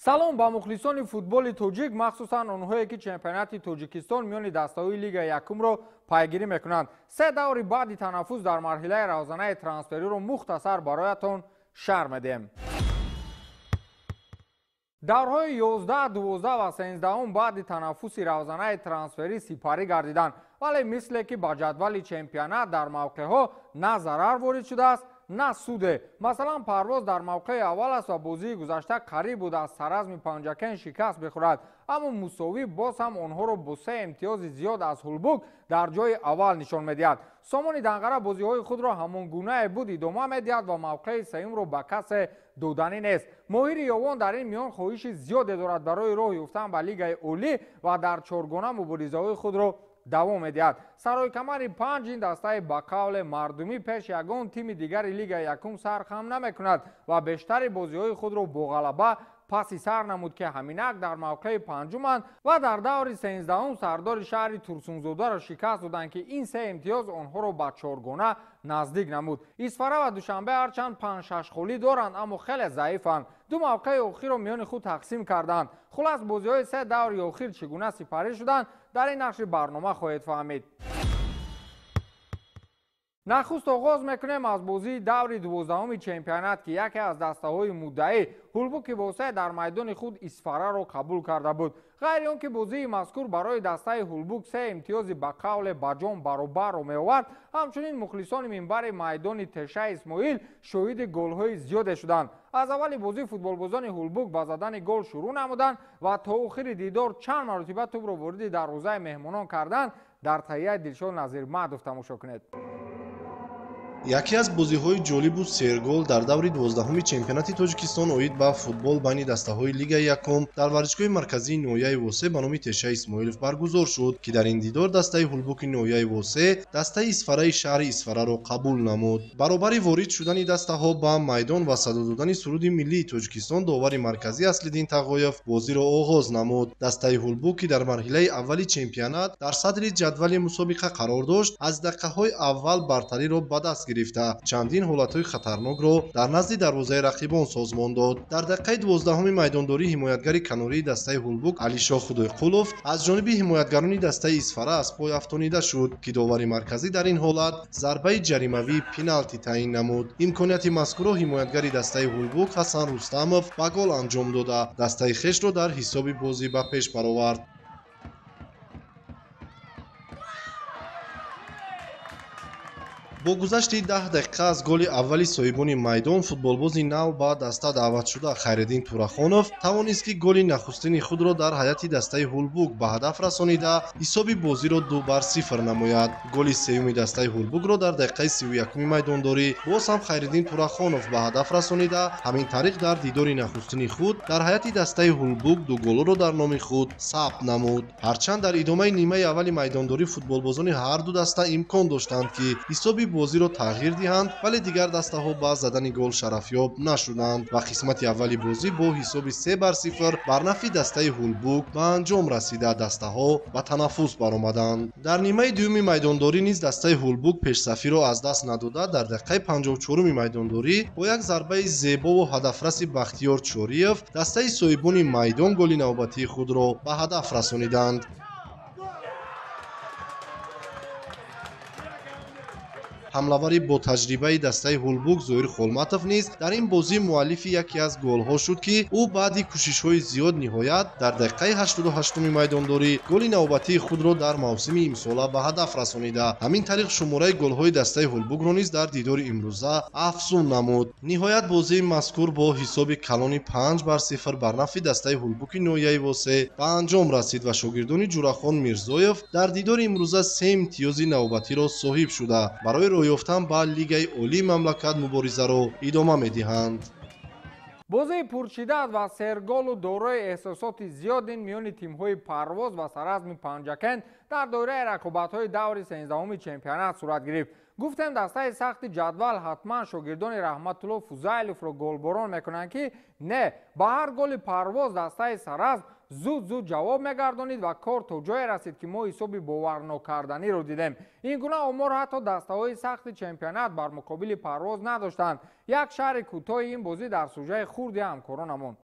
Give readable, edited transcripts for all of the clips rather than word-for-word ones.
Салом ба мухлисони футболи тоҷик, махсусан онҳое ки чемпионати Тоҷикистон миёни дастаҳои Лигаи якумро пайгирӣ мекунанд. Се даври баъди танаффус дар марҳилаи равзанаи трансфериро мухтасар бароятон шарҳ медиҳем. Даврҳои 11, 12 ва 13 баъди танаффуси равзанаи трансферӣ сипарӣ гардиданд, вале мисле ки ба ҷадвали чемпионат дар мавқеъҳо на зарар ворид шудааст, на суде. Масалан, Парвоз дар мавқеи аввал аст ва бозии гузашта қариб буд аз Саразми Панҷакен шикаст бихӯрад, аммо мусовӣ боз ҳам онҳоро бо се имтиёзи зиёд аз Ҳулбук дар ҷои аввал нишон медиҳад. Сомони Данғара бозиҳои худро ҳамон гунае буд идома медиҳад ва мавқеи сеюмро ба касе доданӣ нест. Моҳири Ёвон дар ин миён хоҳиши зиёде дорад барои роҳ ёфтан ба Лигаи Олӣ ва дар чоргона муборизаҳои худро давом медиҳад. Саройкамари панҷ ин дастаи ба қавле мардумӣ пеш ягон тими дигари Лигаи якум сар хам намекунад ва бештари бозиҳои худро бо ғалаба паси сар намуд, ки ҳаминак дар мавқеи панҷуманд ва дар даври 13 сардори шаҳри Турсунзодаро шикаст доданд, ки ин се имтиёз онҳоро ба чоргона наздик намуд. Исфара ва Душанбе ҳарчанд 5-6 холӣ доранд, аммо хеле заифанд. Ду мавқеи охирро миёни худ тақсим карданд. Хулас, бозиҳои се даври охир чӣ гуна сипарӣ шуданд, дар ин нақши барнома хоҳед фаҳмид. Нахуст оғоз мекунем аз бозии даври 12 чемпионат, ки яке аз дастаҳои муддаӣ Ҳулбуки Восе дар майдони худ Исфараро қабул карда буд. Ғайри он ки бозии мазкур барои дастаи Ҳулбук се имтиёзи ба қавле ба ҷон баробарро меовард, ҳамчунин мухлисони минбари майдони Теша Исмоил шоҳиди голҳои зиёде шуданд. Аз аввали бозӣ футболбозони Ҳулбук ба задани гол шурӯъ намуданд ва то охири дидор чанд маротиба тӯбро вориди дарвозаи меҳмонон карданд. Дар таҳияи Дилшод Назирмадов тамошо кунед. Яке аз бозиҳои ҷолибу сергол дар даври 12-уми чемпионати Тоҷикистон оид ба футбол байни дастаҳои Лигаи якум дар варзишгоҳи марказии ноҳияи Восе ба номи Теша Исмоилов баргузор шуд, ки дар ин дидор дастаи Ҳулбуки ноҳияи Восе дастаи Исфараи шаҳри Исфараро қабул намуд. Баробари ворид шудани дастаҳо ба майдон ва садо додани суруди миллии Тоҷикистон, довари марказӣ Аслиддин Тағоев бозиро оғоз намуд. Дастаи Ҳулбук, ки дар марҳилаи аввали чемпионат дар садри ҷадвали мусобиқа қарор дошт, аз дақиқаҳои аввал бартариро ба даст гирифта, чандин ҳолатҳои хатарнокро дар назди дарвозаи рақибон созмон дод. Дар дақиқаи 12-уми майдондорӣ ҳимоятгари канории дастаи Ҳулбук Алишоҳ Худойқулов аз ҷониби ҳимоятгарони дастаи Исфара аз пой афтонида шуд, ки довари марказӣ дар ин ҳолат зарбаи ҷаримавии пеналти таъин намуд. Имконияти мазкурро ҳимоятгари дастаи Ҳулбук Ҳасан Рустамов ба гол анҷом дода, дастаи хешро дар ҳисоби бозӣ ба пеш баровард. Бо гузашти 10 дақиқа аз голи аввали соҳибони майдон, футболбози нав ба даста даъватшуда Хайриддин Турахонов тавонист, ки голи нахустини худро дар ҳайати дастаи Ҳулбук ба ҳадаф расонида, ҳисоби бозиро 2-0 намояд. Голи сеюми дастаи Ҳулбукро дар дақиқаи 31-уми майдондорӣ боз ҳам Хайриддин Турахонов ба ҳадаф расонида, ҳамин тариқ дар дидори нахустини худ дар ҳайати дастаи Ҳулбук ду голро дар номи худ сабт намуд. Ҳарчанд дар идомаи нимаи аввали майдондорӣ футболбозони ҳар ду даста имкон доштанд, ки ҳисоби бозиро тағйир диҳанд, вале дигар дастаҳо ба задани гол шарафёб нашуданд ва қисмати аввали бозӣ бо ҳисоби 3-0 бар нафъи дастаи Ҳулбук ба анҷом расида, дастаҳо ба танаффус баромаданд. Дар нимаи дуюми майдондорӣ низ дастаи Ҳулбук пешсафиро аз даст надода, дар дақиқаи 54-уми майдондорӣ бо як зарбаи зебову ҳадафраси Бахтиёр Чориев дастаи соҳибони майдон голи навбатии худро ба ҳадаф расониданд. Ҳамлавари бо таҷрибаи дастаи Ҳулбук Зоир Холматов низ дар ин бозӣ муаллифи яке аз голҳо шуд, ки ӯ баъди кӯшишҳои зиёд ниҳоят дар дақиқаи 88-уми майдондорӣ голи навбатии худро дар мавсими имсола ба ҳадаф расонида, ҳамин тариқ шумораи голҳои дастаи Ҳулбукро низ дар дидори имрӯза афзун намуд. Ниҳоят бозии мазкур бо ҳисоби калони 5-0 бар нафъи дастаи Ҳулбуки ноҳияи Восе ба анҷом расид ва шогирдони Ҷурахон Мирзоев дар дидори имрӯза се имтиёзи навбатиро соҳиб шуда, барои ёфтан ба Лигаи Олии мамлакат муборизаро идома медиҳанд. Бозии пуршиддат ва серголу дорои эҳсосоти зиёд ин миёни тимҳои Парвоз ва Саразми Панҷакент дар доираи рақобатҳои даври 13-уми чемпионат сурат гирифт. Гуфтем, дастаи сахти ҷадвал ҳатман шогирдони Раҳматулло Фузайловро голборон мекунанд, ки не, ба ҳар голи Парвоз дастаи Саразм зуд-зуд ҷавоб мегардонид ва кор то ҷое расид, ки мо ҳисоби боварнокарданиро дидем. Ин гуна омор ҳатто дастаҳои сахти чемпионат бар муқобили Парвоз надоштанд. Як шаҳри кӯтоҳи ин бозӣ дар сужаи хурди ҳамкоронамон.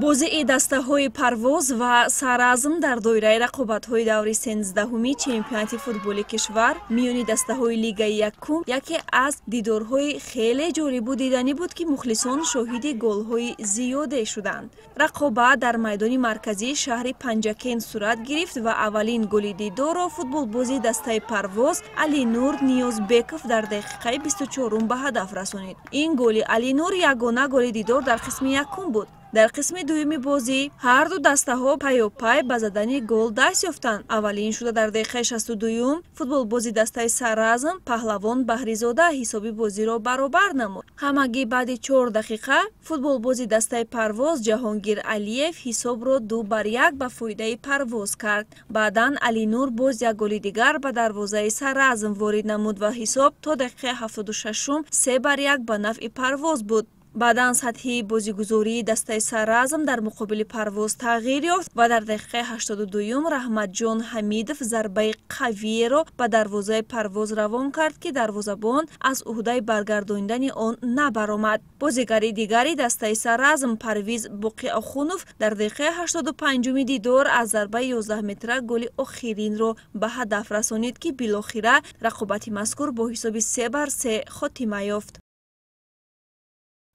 Бозии дастаҳои Парвоз ва Саразм дар доираи рақобатҳои даври 13-уми чемпионати футболи кишвар миёни дастаҳои лигаи якум яке аз дидорҳои хеле ҷолибу диданӣ буд, ки мухлисон шоҳиди голҳои зиёде шуданд. Рақобат дар майдони марказии шаҳри Панҷакент сурат гирифт ва аввалин голи дидорро футболбози дастаи Парвоз Алинур Ниёзбеков дар дақиқаи 24-ум ба ҳадаф расонид. Ин голи Алинур ягона голи дидор дар қисми якум буд. Дар қисми дуюми бозӣ ҳарду дастаҳо пайопай ба задани гол даст ёфтанд. Аввалин шуда дар дақиқаи 62-юм футболбози дастаи Саразм Паҳлавон Баҳризода ҳисоби бозиро баробар намуд. Ҳамагӣ баъди 4 дақиқа футболбози дастаи Парвоз Ҷаҳонгир Алиев ҳисобро 2-1 ба фоидаи Парвоз кард. Баъдан Алинур боз як голи дигар ба дарвозаи Саразм ворид намуд ва ҳисоб то дақиқаи 76-ум 3-1 ба нафъи Парвоз буд. Баъдан сатҳи бозигузории дастаи Саразм дар муқобили Парвоз тағйир ёфт ва дар дақиқаи 82-юм Раҳматҷон Ҳамидов зарбаи қавиеро ба дарвозаи Парвоз равон кард, ки дарвозабон аз уҳдаи баргардонидани он набаромад. Бозигари дигари дастаи Саразм Парвиз Боқиохунов дар дақиқаи 85-уми дидор аз зарбаи 11 метра голи охиринро ба ҳадаф расонид, ки билохира рақобати мазкур бо ҳисоби 3-3 хотима ёфт.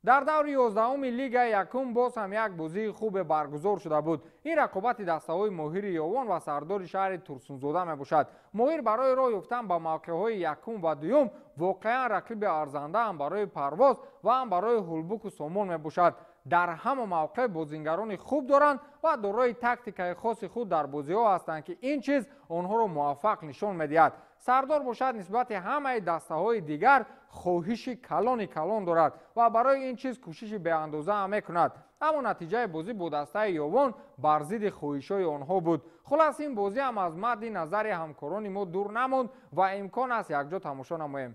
Дар даври 11-уми лигаи якум боз ҳам як бозии хубе баргузор шуда буд. Ин рақобати дастаҳои Моҳири Ёвон ва Сардори шаҳри Турсунзода мебошад. Моҳир барои роҳ ёфтан ба мавқеъҳои якум ва дуюм воқеан рақиби арзанда ҳам барои Парвоз ва ҳам барои Ҳулбуку Сомон мебошад. Дар ҳама мавқеъ бозингарони хуб доранд ва дорои тактикаи хоси худ дар бозиҳо ҳастанд, ки ин чиз онҳоро муваффақ нишон медиҳад. Сардор бошад, нисбати ҳамаи дастаҳои дигар хоҳиши калони калон дорад ва барои ин чиз кӯшиши беандоза ҳам мекунад, аммо натиҷаи бозӣ бо дастаи Ёвон бар зидди хоҳишҳои онҳо буд. Хулас, ин бозӣ ҳам аз мадди назари ҳамкорони мо дур намонд ва имкон аст якҷо тамошо намоем.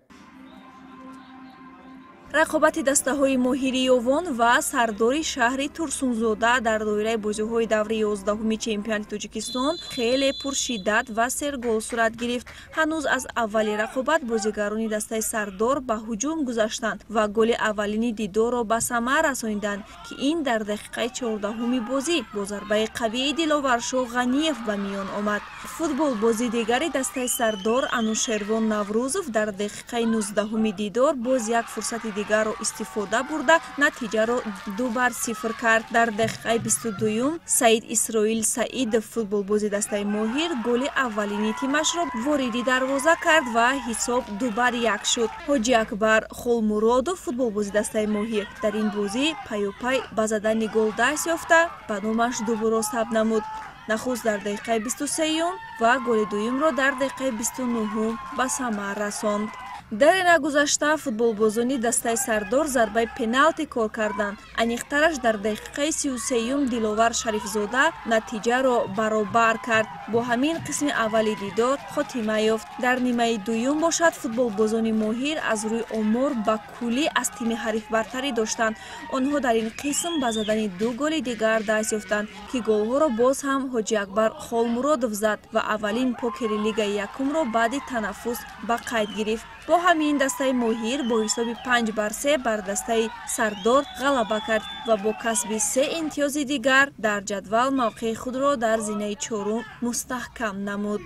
Рақобати дастаҳои Моҳири Ёвон ва Сардори шаҳри Турсунзода дар доираи бозиҳои даври 11-уми чемпионати Тоҷикистон хеле пуршиддат ва сергол сурат гирифт. Ҳанӯз аз аввали рақобат бозигарони дастаи Сардор ба ҳуҷум гузаштанд ва голи аввалини дидорро ба самар расониданд, ки ин дар дақиқаи 14-уми бозӣ бо зарбаи қавии Диловаршоҳ Ғаниев ба миён омад. Футболбози дигари дастаи Сардор Анушервон Наврӯзов дар дақиқаи 19-уми дидор боз як фурсати дигарро истифода бурда, натиҷаро 2-0 кард. Дар дақиқаи 22-юм Саид Исроил Саидов, футболбози дастаи Моҳир, голи аввалини тимашро вориди дарвоза кард ва ҳисоб 2-1 шуд. Ҳоҷи Акбар Холмуродов, футболбози дастаи Моҳир, дар ин бозӣ паёпай ба задани гол даст ёфта, ба номаш ду буро сабт намуд. Нахуст дар дақиқаи 23-юм ва голи дуюмро дар дақиқаи 29-ум ба самар расонд. Даре нагузашта футболбозони дастаи Сардор зарбаи пеналти кор карданд. Аниқтараш, дар дақиқаи 33-юм Диловар Шарифзода натиҷаро баробар кард. Бо ҳамин қисми аввали дидор хотима ёфт. Дар нимаи дуюм бошад, футболбозони Моҳир аз рӯи омор ба куллӣ аз тими ҳариф бартарӣ доштанд. Онҳо дар ин қисм ба задани ду голи дигар даст ёфтанд, ки голҳоро боз ҳам Ҳоҷи Акбар Холмуродов зад ва аввалин покери лигаи якумро баъди танаффус ба қайд гирифт. Бо ҳамин дастаи Моҳир бо ҳисоби 5-3 бар дастаи Сардор ғалаба кард ва бо касби се имтиёзи дигар дар ҷадвал мавқеи худро дар зинаи чорум мустаҳкам намуд.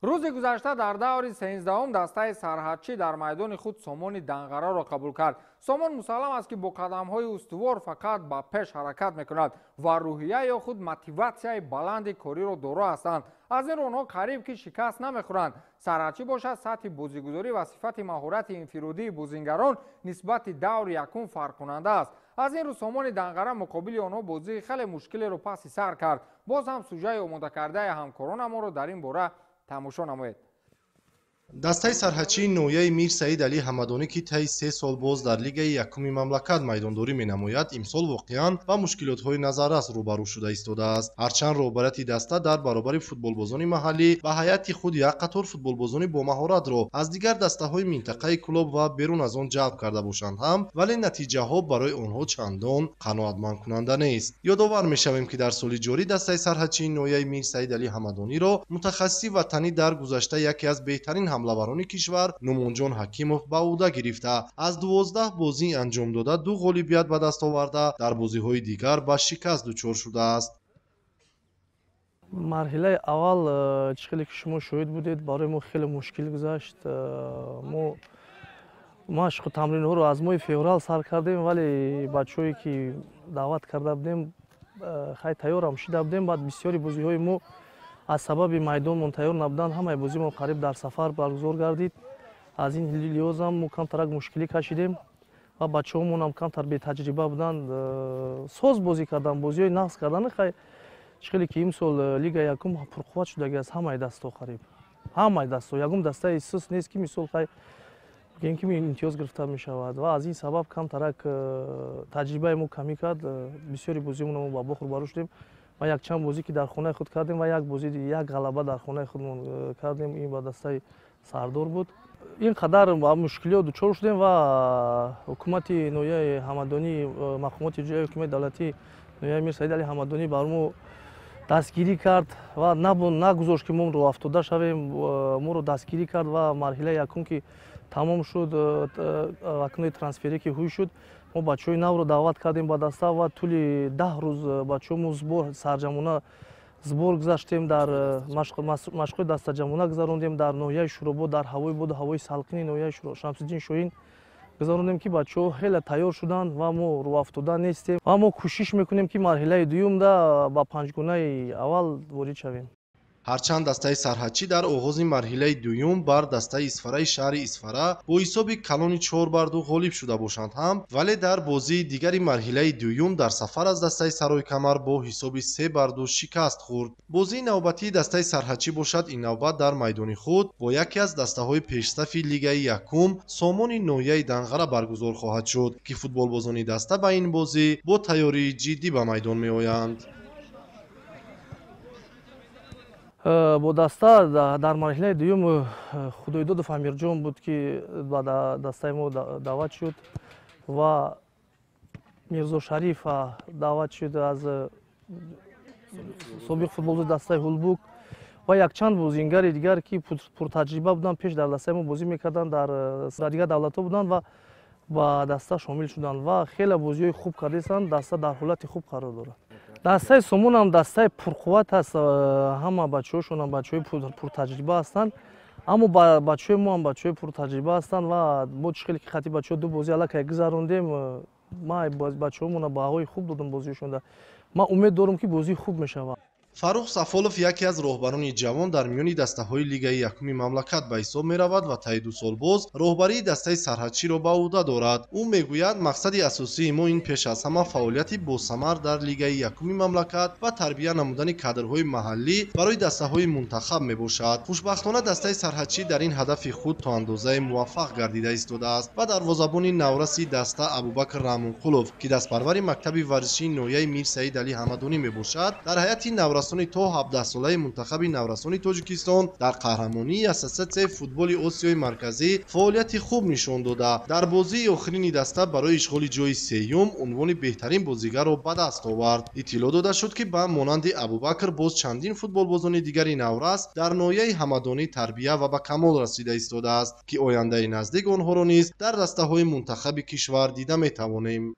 Рӯзи гузашта дар даври 13-ум дастаи Сарҳадчӣ дар майдони худ Сомони Данғараро қабул кард. Сомон мусаллам аст, ки бо қадамҳои устувор фақат ба пеш ҳаракат мекунад ва рӯҳия ё худ мотиватсияи баланди кориро доро ҳастанд. Аз ин рӯ онҳо қариб ки шикаст намехӯранд. Сарҳадчӣ бошад, сатҳи бозигузорӣ ва сифати маҳорати инфиродии бозингарон нисбати даври якум фарқкунанда аст. Аз ин рӯ Сомони Данғара муқобили онҳо бозии хеле мушкилеро паси сар кард. Боз ҳам сужаи омодакардаи ҳамкоронамонро дар ин бора тамошо намоед. Дастаи Сарҳадчии ноҳияи Мир Саид Алӣ Ҳамадонӣ, ки таи 3 сол боз дар лигаи якуми мамлакат майдондорӣ менамояд, имсол воқеан ба мушкилотҳои назаррас рӯбарӯ шуда истодааст. Ҳарчанд роҳбарияти даста дар баробари футболбозони маҳаллӣ ба ҳайати худ як қатор футболбозони бомаҳоратро аз дигар дастаҳои минтақаи Кӯлоб ва берун аз он ҷалб карда бошанд ҳам, вале натиҷаҳо барои онҳо чандон қаноатмандкунанда нест. Ёдовар мешавем, ки дар соли ҷорӣ дастаи Сарҳадчии ноҳияи Мир Саид Алӣ Ҳамадониро мутахассиси ватанӣ, дар гузашта яке аз беҳтарин ҳамлаварони кишвар Нумонҷон Ҳакимов ба ӯҳда гирифта, аз 12 бозӣ анҷом дода 2 ғолибият ба даст оварда, дар бозиҳои дигар ба шикаст дучор шудааст. Марҳилаи аввал, чӣ хеле ки шумо шоҳид будед, барои мо хеле мушкил гузашт. Мо машқу тамринҳоро аз моҳи феврал сар кардем, вале бачаҳое ки даъват карда будем, хай тайёрам шида будем. Баъд бисёри бозиҳои мо аз сабаби майдонмон тайёр набуданд, ҳамаи бозимон қариб дар сафар баргузор гардид. Аз ин лиҳозам мо камтарак мушкилӣ кашидем ва бачаҳомонам камтар бетаҷриба буданд, соз бозӣ кардан, бозиҳои нағз кардан. Хай чӣ хеле ки имсол лига якум пурқувват шудаги аст, ҳамаи дастҳо, қариб ҳамаи дастҳо, ягон дастаи суст нест ки мисол хай бигем ки имтиёз гирифта мешавад. Ва аз ин сабаб камтарак таҷрибаи мо камӣ кард, бисёри бозиҳомонро мо ба бохт рӯбарӯ шудем ва якчанд бозӣ ки дар хонаи худ кардем ва як бозӣ, як ғалаба дар хонаи худмон кардем, ин ба дастаи Сардор буд. Ин қадар ба мушкилиҳо дучор шудем ва ҳукумати ноҳияи Ҳамадонӣ, мақомоти иҷроияи ҳукумати давлатии ноҳияи Мир Саид Али Ҳамадонӣ бар мо дастгирӣ кард ва нагузошт ки мо рӯафтода шавем, моро дастгирӣ кард. Ва марҳилаи якум ки тамом шуд, акнои трансферӣ ки ҳуй шуд, мо бачаҳои навро даъват кардем ба даста ва тӯли 10 рӯз бачаҳо мо сбор, сарҷамона сбор гузаштем, дар машқҳои дастаҷамона гузарондем дар ноҳияи Шӯробод, дар ҳавои боду ҳавои салқини ноҳияи Шамсиддин Шоҳин гузарондем, ки бачаҳо хеле тайёр шуданд ва мо рӯафтода нестем ва мо кӯшиш мекунем ки марҳилаи дуюмда ба панҷгунаи аввал ворид шавем. Ҳарчанд дастаи сарҳадчӣ дар оғози марҳилаи дуюм бар дастаи Исфараи шаҳри Исфара бо ҳисоби калони 4-2 ғолиб шуда бошанд ҳам, вале дар бозии дигари марҳилаи дуюм дар сафар аз дастаи Саройкамар бо ҳисоби 3-2 шикаст хӯрд. Бозии навбатии дастаи сарҳадчӣ бошад ин навбат дар майдони худ бо яке аз дастаҳои пешсафи лигаи якум Сомони ноҳияи Данғара баргузор хоҳад шуд, ки футболбозони даста ба ин бозӣ бо тайёрии ҷиддӣ ба майдон меоянд. Бо даста дар марҳилаи дуюм Худойдодов Амирҷон буд, ки ба дастаи мо даъват шуд ва Мирзо Шариф даъват шуд аз собиқ футболбози дастаи Ҳулбук ва якчанд бозингари дигар, ки пуртаҷриба буданд, пеш дар дастаи мо бозӣ мекарданд, дар дигар давлатҳо буданд ва ба даста шомил шуданд ва хеле бозиҳои хуб кардастанд. Даста дар ҳолати хуб қарор дорад. Дастаи Сомон ҳам дастаи пурқувват аст, ҳама бачаҳошон бачаҳои пуртаҷриба ҳастанд, аммо бачаҳои мо ҳам бачаҳои пуртаҷриба ҳастанд ва мо чӣ хеле ки хати бачаҳо ду бозӣ аллакай гузарондем, ман бачаҳомона баҳои хуб додам бозиҳошонда. Ман умед дорам, ки бозии хуб мешавад. Фаррух Сафолов яке аз роҳбарони ҷавон дар миёни дастаҳои лигаи якуми мамлакат ба ҳисоб меравад ва таи 2 сол боз роҳбарии дастаи сарҳадчиро ба ӯҳда дорад. Ӯ мегӯяд, мақсади асосии мо ин пеш аз ҳама фаъолияти босамар дар лигаи якуми мамлакат ва тарбия намудани кадрҳои маҳаллӣ барои дастаҳои мунтахаб мебошад. Хушбахтона дастаи сарҳадчӣ дар ин ҳадафи худ то андозае муваффақ гардида истодааст ва дарвозабони навраси даста Абубакр Раҳмонқулов, ки дастпарвари мактаби варзишии ноҳияи Мир Саид Али Ҳамадонӣ мебошад, дар ҳайати наврас то 17-солаи мунтахаби наврасони Тоҷикистон дар қаҳрамонии Ассотсиатсияи футболи Осиёи Марказӣ фаъолияти хуб нишон дода, дар бозии охирини даста барои ишғоли ҷои сеюм унвони беҳтарин бозигарро ба даст овард. Иттилоъ дода шуд, ки ба монанди Абубакр боз чандин футболбозони дигари наврас дар ноҳияи Ҳамадонӣ тарбия ва ба камол расида истодааст, ки ояндаи наздик онҳоро низ дар дастаҳои мунтахаби кишвар дида метавонем.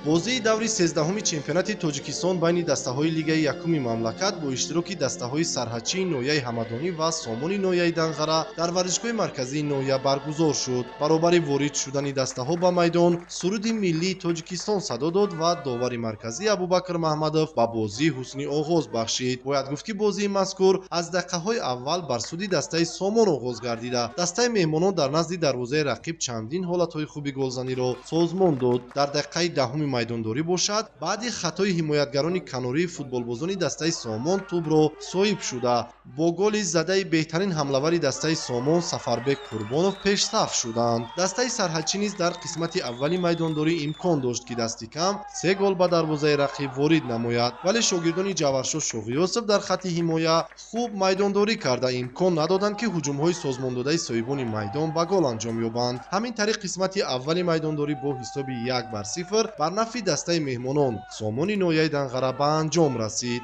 Бозии даври 13-уми чемпионати Тоҷикистон байни дастаҳои лигаи якуми мамлакат бо иштироки дастаҳои сарҳадчии ноҳияи Ҳамадонӣ ва Сомони ноҳияи Данғара дар варзишгоҳи марказии ноҳия баргузор шуд. Баробари ворид шудани дастаҳо ба майдон суруди миллии Тоҷикистон садо дод ва довари марказӣ Абубакр Маҳмадов ба бозӣ ҳусни оғоз бахшид. Бояд гуфт, ки бозии мазкур аз дақиқаҳои аввал бар суди дастаи Сомон оғоз гардида, дастаи меҳмонон дар назди дарвозаи рақиб чандин ҳолатҳои хуби голзаниро созмон дод. Дар дақиқаи 10-уми майдондорӣ бошад, баъди хатои ҳимоятгарони канории футболбозони дастаи Сомон тӯбро соҳиб шуда, бо голи задаи беҳтарин ҳамлавари дастаи Сомон Сафарбек Қурбонов пешсаф шуданд. Дастаи сарҳадчӣ низ дар қисмати аввали майдондорӣ имкон дошт, ки дасти кам 3 гол ба дарвозаи рақиб ворид намояд, вале шогирдони Ҷаваршо Шоғиёсов дар хатти ҳимоя хуб майдондорӣ карда имкон надоданд, ки ҳуҷумҳои созмондодаи соҳибони майдон ба гол анҷом ёбанд. Ҳамин тариқ қисмати аввали майдондорӣ бо ҳисоби 1-0 бар нафъи дастаи меҳмонон Сомони ноҳияи Данғара ба анҷом расид.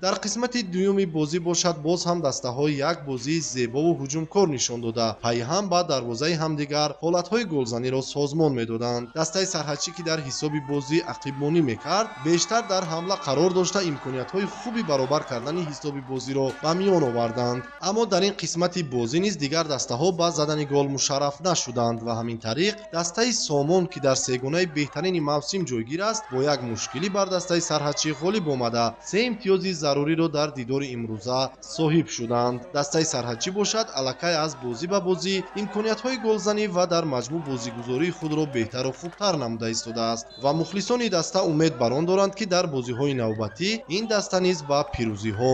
Дар қисмати дуюми бозӣ бошад, боз ҳам дастаҳои як бозии зебову ҳуҷумкор нишон дода, пайҳам ба дарвозаи ҳамдигар ҳолатҳои голзаниро созмон медоданд. Дастаи Сарҳадчӣ, ки дар ҳисоби бозӣ ақибмонӣ мекард, бештар дар ҳамла қарор дошта, имкониятҳои хуби баробар кардани ҳисоби бозиро ба миён оварданд. Аммо дар ин қисмати бозӣ низ дигар дастаҳо ба задани гол мушарраф нашуданд ва ҳамин тариқ дастаи Сомон, ки дар сегонаи беҳтарини мавсим ҷойгир аст, бо як мушкилӣ бар дастаи Сарҳадчӣ ғолиб омада, се имтиёзи заруриро дар дидори имрӯза соҳиб шуданд. Дастаи Сарҳадчӣ бошад, аллакай аз бозӣ ба бозӣ имкониятҳои голзанӣ ва дар маҷмӯъ бозигузории худро беҳтару хубтар намуда истодааст ва мухлисони даста умед бар он доранд, ки дар бозиҳои навбатӣ ин даста низ ба пирӯзиҳо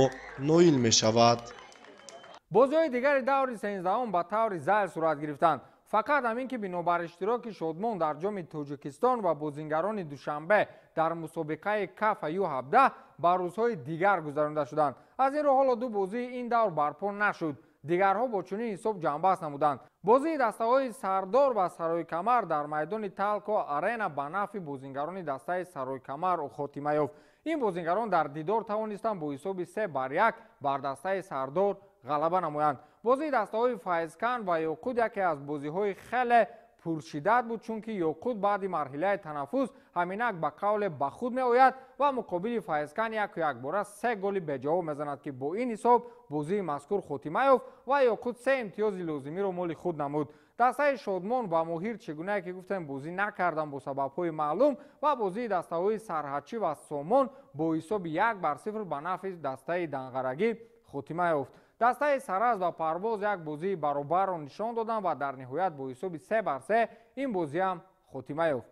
ноил мешавад. Бозиҳои дигари даври 13-ум ба таври зайл сурат гирифтанд. Фақат ҳамин ки бинобар иштироки Шодмон дар Ҷоми Тоҷикистон ва бозингарони Душанбе дар мусобиқаи Кафа Ю17 ба рӯзҳои дигар гузаронида шуданд. Аз ин рӯ ҳоло ду бозии ин давр барпо нашуд. Дигарҳо бо чунин ҳисоб ҷамъбаст намуданд. Бозии дастаҳои Сардор ва Саройкамар дар майдони Талко Арена ба нафъи бозингарони дастаи Саройкамар хотима ёфт. Ин бозингарон дар дидор тавонистанд бо ҳисоби 3-1 бар дастаи Сардор ғалаба намоянд. Бозии дастаҳои Файзкан ва Ёқут яке аз бозиҳои хеле пуршиддат буд, чунки Ёқут баъди марҳилаи танаффус ҳаминак ба қавле ба худ меояд ва муқобили Файзкан яку якбора се голи беҷавоб мезанад, ки бо ин ҳисоб бозии мазкур хотима ёфт ва Ёқут се имтиёзи лозимиро моли худ намуд. Дастаи Шодмон ва Моҳир, чӣ гунае ки гуфтем, бозӣ накарданд бо сабабҳои маълум ва бозии дастаҳои Сарҳадчӣ ва Сомон бо ҳисоби 1-0 ба нафъи дастаи Данғарагӣ хотима ёфт. Дастаи Сараз ва Парвоз як бозии баробарро нишон доданд ва дар ниҳоят бо ҳисоби 3-3 ин бозиам хотима ёфт.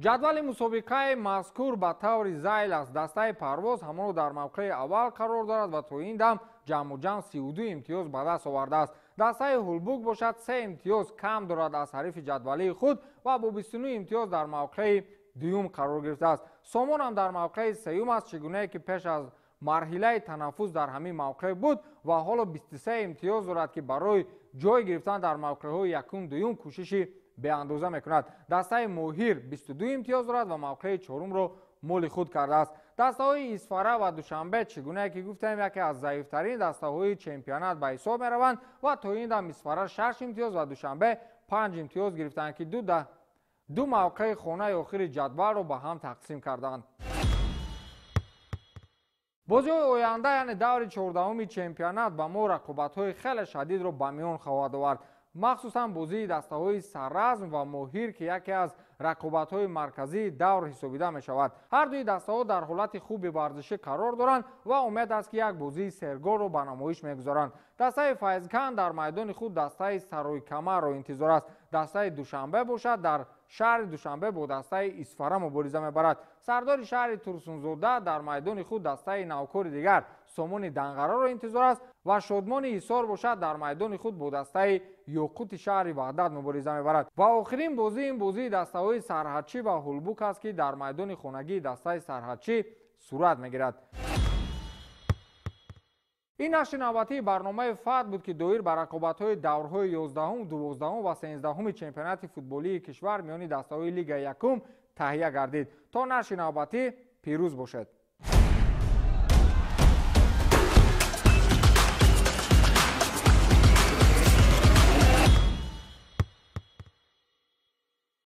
Ҷадвали мусобиқаи мазкур ба таври зайл аст. Дастаи Парвоз ҳамоно дар мавқеи аввал қарор дорад ва то ин дам ҷамъу ҷамъ 32 имтиёз ба даст овардааст. Дастаи Ҳулбук бошад, 3 имтиёз кам дорад аз ҳарифи ҷадвалии худ ва бо 29 имтиёз дар мавқеи дуюм қарор гирифтааст. Сомон ҳам дар мавқеи сеюм аст, чӣ гунае ки пеш аз марҳилаи танаффус дар ҳамин мавқеъ буд ва ҳоло 23 имтиёз дорад, ки барои ҷой гирифтан дар мавқеъҳои якум дуюм кӯшиши беандоза мекунад. Дастаи Моҳир 22 имтиёз дорад ва мавқеи чорумро моли худ кардааст. Дастаҳои Исфара ва Душанбе, чӣ гунае ки гуфтем, яке аз заифтарин дастаҳои чемпионат ба ҳисоб мераванд ва то ин дам Исфара 6 имтиёз ва Душанбе 5 имтиёз гирифтанд, ки ду мавқеи хонаи охири ҷадвалро ба ҳам тақсим карданд. Бозиҳои оянда, яъне даври 14-уми чемпионат, ба мо рақобатҳои хеле шадидро ба миён хоҳад овард. Махсусан бозии дастаҳои Сарразм ва Моҳир, ки яке аз рақобатҳои марказии давр ҳисобида мешавад. Ҳар дуи дастаҳо дар ҳолати хуби варзишӣ қарор доранд ва умед аст, ки як бозии серголро ба намоиш мегузоранд. Дастаи Файзкан дар майдони худ дастаи Саройкамарро интизор аст. Дастаи Душанбе бошад, дар шаҳри Душанбе бо дастаи Исфара мубориза мебарад. Сардори шаҳри Турсунзода дар майдони худ дастаи навкори дигар Сомони Данғараро интизор аст ва Шодмони Ҳисор бошад, дар майдони худ бо дастаи Ёқути шаҳри Ваҳдат мубориза мебарад. Ва охирин бозӣ ин бозии дастаҳои Сарҳадчӣ ва Ҳулбук аст, ки дар майдони хонагии дастаи Сарҳадчӣ сурат мегирад. Ин нашри навбатии барномаи ФАД буд, ки доир ба рақобатҳои даврҳои 11, 12 ва 13 чемпионати футболии кишвар миёни дастаҳои Лигаи якум таҳия гардид. То нашри навбатӣ пирӯз бошед.